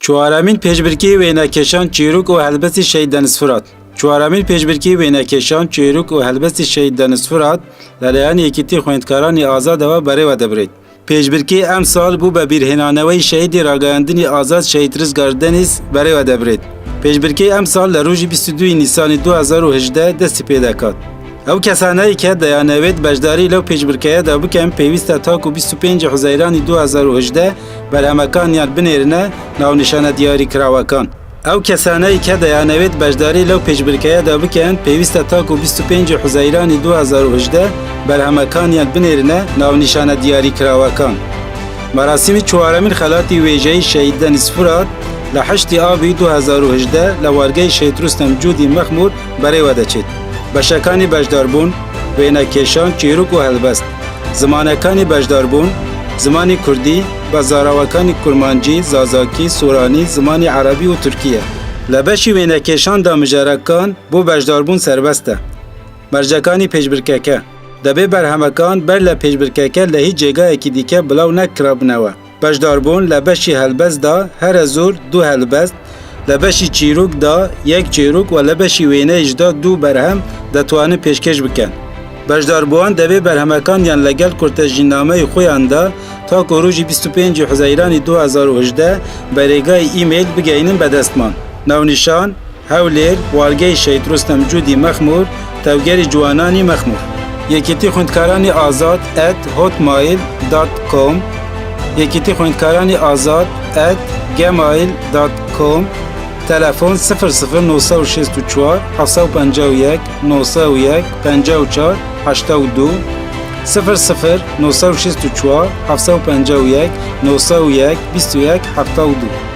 چوارەمین پێشبرکێی وێنەکێشان چیرۆک و هەلبەستی شەهید دەنس فورات چوارەمین پێشبرکێی وێنەکێشان چیرۆک و هەلبەستی شەهید دەنس فورات لەلایەن یەکێتی خوێندکارانی ئازادەوە بەرێوە دەبرێت. پێشبرکێی ئەمساڵ بۆ بەبیرهێنانەوەی شەهیدی ڕاگەیاندنی ئازاد شەهید ڕزگار دەنیز بەرێوە دەبرێت. پێشبرکێی ئەمساڵ لە ڕۆژی 22 ی نیسانی 2018 دەستی پێدەکات. ئەو کەسانەی کە دەیانەوێت بەشداری لەو پێشبرکێیەدا بکەن پێویستە تاکو 25 حوزەیرانی 2018 بەرهەمەکانیان بنێرنە ناونیشانە دیاریکراوەکان. ئەو کەسانەی کە دەیانەوێت بەشداری لەو پێشبرکێیەدا بکەن پێویستە تاکو 25 حوزەیرانی 2018 بەرهەمەکانیان بنێرنە ناونیشانە دیاریکراوەکان. مەراسیمی چوارەمین خەلاتی وێژەیی شەهید دەنیز فورات لە هەشتی ئابی 2018 لە وارگەی شەهید ڕوستەم جودی مەخمور بەرێوە دەچێت. بەشەکانی بەشداربوون، وێنەکێشان، چیرۆک و هەلبەست. زمانەکانی بەشداربوون، زمانی کوردی بە زاراوەکانی کورمانجی، زازاکی، سۆرانی، زمانی عەرەبی و تورکییە. لە بەشی وێنەکێشاندا مژارەکان بۆ بەشداربوون سەربەستە. مەرجەکانی پێشبرکەکە، دەبێ بەرهەمەکان بەر لە پێشبرکەکە لە هیچ جێگایەکی دیکە بڵاو نەکرابنەوە. بەشداربوون لە بەشی هەلبەستدا هەرە زۆر دوو هەلبەست، لە بەشی چیرۆکدا یەک چیرۆک و لە بەشی وێنەیشدا دوو بەرهەم دەتوانن پێشکێش بکەن. بەشداربووان دەبێ بەرهەمەکانیان لەگەڵ کورتە ژیننامەی خۆیاندا تاکو ڕۆژی 25 حوزەیرانی 2018 بە رێگای ئیمەیل بگەینن بە دەستمان. ناونیشان، هەولێر، وارگەی شەهید ڕۆستەم جودی مەخمور، تەڤگەری جوانانی مەخمور. یەکێتی خوێندکارانی ئازاد at hotmail dot com یەکێتی خوێندکارانی ئازاد at gmail dot com تەلەفۆن 00 964 751 901 54 82 00 964 751 901 21 72.